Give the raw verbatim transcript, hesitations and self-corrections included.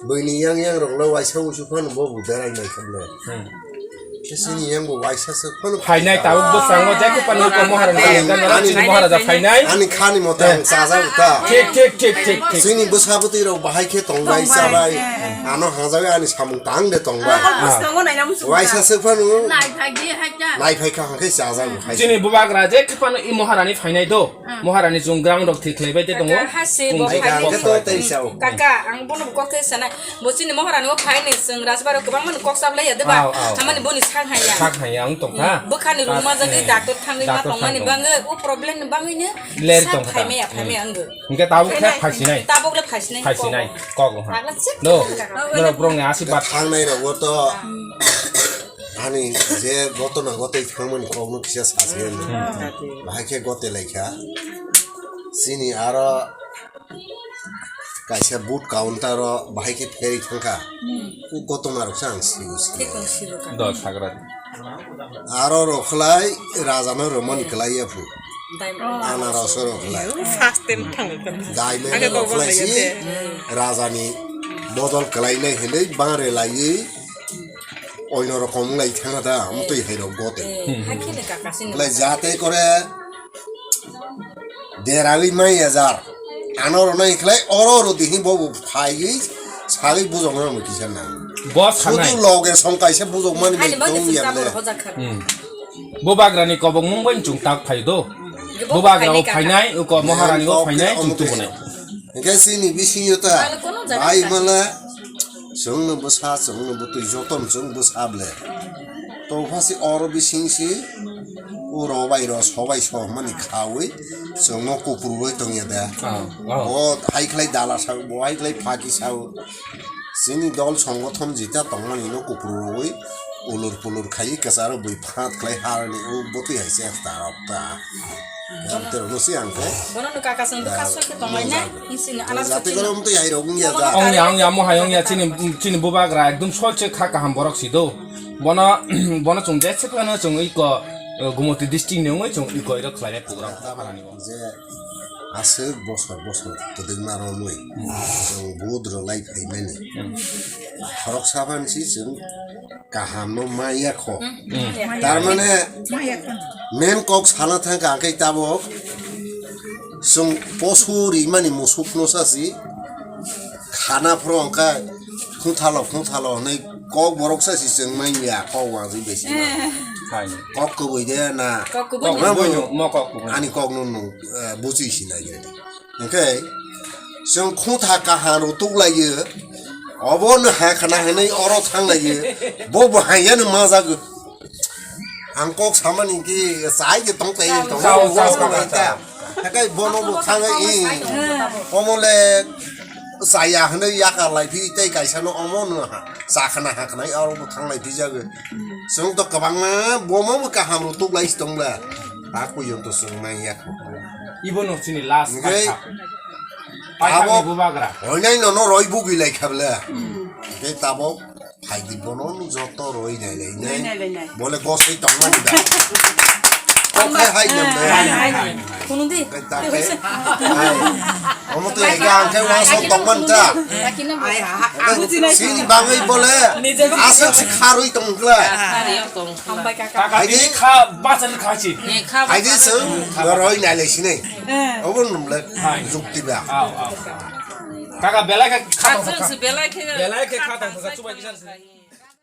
Buini yang yang rok le waisa usu phano bo bo berai nai kha le. Hmm. Khe chini yang bo waisa se phano phainai tabuk bwskango jai khe pano ko Maharani ani, kalian ani, chini Maharaja phainai. Ani khani mote ang chajago ta. Thik, thik, thik, thik, thik. Chini bwsa bwtwi rok bahai khe tongbai, tongbai, chabai. Eh. Ano hangjawi ani samung tang de tongbai. Ah. Bwskango naina muchung. Waisa se phano. Nai phai di hai ta. Nai phai kha hangkhe chajago hai. Chini bubagra je khe pano i Maharani phainai do. Ah. Maharani chwng ground rok thik khlaibai tei tongo. Kaka, hasi chwng bo thik khlaibai. Kaka, ang bono kok thai sanai. Bo chini Maharani o phai ni chwng rajbaro kwbangma ni kok chap lai ya, diba? Aw, aw. Hamani boni sak hai ya. Sak hai ya, ang tong kha. Hmm. Bwkhani rungma jagwi, eh, doctor thangwi ma tongmani bangwi, o problem ni bangwi no ler sak tong kha phai ta. Maya, phai maya wngwi. Hingke tabuk khe phaisinai. Tabuk le phaisinai. Phaisinai. Kok. Kok ha. Agla chik no. Kaka. Norok borok ni asirwad. Thangnai rok o to. Hmm. Ani je gotona gotoi thangmani kokno kisa sasi. Hmm. Bahai khe gote laikha. Chini aro kaisa boot counter o bahai khe pherwi thangkha. Hmm. O gotoma rok se ang sigo sigo. Thik ang sigo ka. Do sagra. Aro rokhlai rajano romani kwlai ya phu. Diamond. Anaros rokhlai. First time thangkha. Diamond rokhlai si rajani bodol kwlainai hinwi bangre laiwi. Oino rokom wng lai thangna da, amtwi hai rok gote. Eh, hakhe de kaka sini. Wng lai jate kore derawi mai ejar. Ano rwnai khlai oro oro dihi bo bo phaiwi sagwi bujok nang kisa nang. Bo sanai. Sudu loge song kaisa bujok mani bai tong ya le. Hmm. Bo bagrani kobok mung bai chung tak phai do. Bo bagra o phainai, uko Maharani o phainai, chung tubunai. Hingke chini bisingo ta, bai mala, chwngno bwsa, chwngno bwtwi, jotono chwng bwsa ble. To phasi oro bising si, o rok bai rok, so bai so hwnmani khaui, chwngno kupru rwi tongya da. Ah, ah. Bo hai khlai dala sao, bo hai khlai phaki sao. Chini dol songothon jita tongmani no kupru rwi, ulur pulur khai kwcharo bui phat khlai harani, o bwtwi hai se ta rok ta. Yam terok no si ang khe. Bono no kaka chwng bwkha soi khe tonglainai, insini alar jate soi koro mtwi hai rok wngya da. Ongya, ongya, mo hai ongya, chini, chini bubagra ekdom soi se kha kaham borok si do. Bono, bono chwng jese phano chwng iko, eh, Gumoti district ni wngwi chwng iko iro khlainai program ta phalani bo. Je aswk bosor bosor kwdwkma romwi chwng vote rwlai phaimani. Hmm. Khoroksa phan si chwng kaham no maya kho. Hmm. Tar mane main kok sana thang ka khe tabok chwng posu rimani musuk no sasi khana phro angkha khunthalo khunthalo hwnwi kok borok sasi chwng manya kok wangwi besi ma. Hai. Kok kubui de na. Kok kubui. Kok kubui no, mo kok kubui. Ani kok no no, eh, buji sinai. Hingke chwng khungtha kaham rok tuklaio, obo no ha khna hinwi oro thanglaio, bo bo hayano majago. Ang kok samani ki sai je tong tai tong sao, sao, sao, sao. Hakai bono bo thangwi i, omo le saya hinwi yakar lai phi tei kaisa no omo no ha sa khna ha khna oro bo thanglai phi jago. Chwng to kwbangma bomo bo kaham rok tuklai si tong le. Ta kuiyong to chwng manya kho. Ibo no chini last. Hingke paithak. Paithak abo ni bubagra. Hoinai nono roi bugui lai kha bwle. Hmm. Hingke tabok phaidi bono joto roi nai lai nai. Roi nai lai nai. Bole gosoi tongmani da. Kok hai hai nam da. Hai, hai, hai. Hai, hai. Phunung di. Hingke ta khe. Hai. Omo to ega ang khe uansuk tongmani da. Ai, ha, ha. Hingke chini bagwi bole aswk se kharwi tong kla. Kharwi tong. Hambai kaka. Kaka bini kha bachani kha si. Hai di chwng roi nai lai sinai. Eh. Obo num le jukti ba. Aw, aw. Kaka belai kha kha tong kha. Belai khe kha tong kha chubai kisa.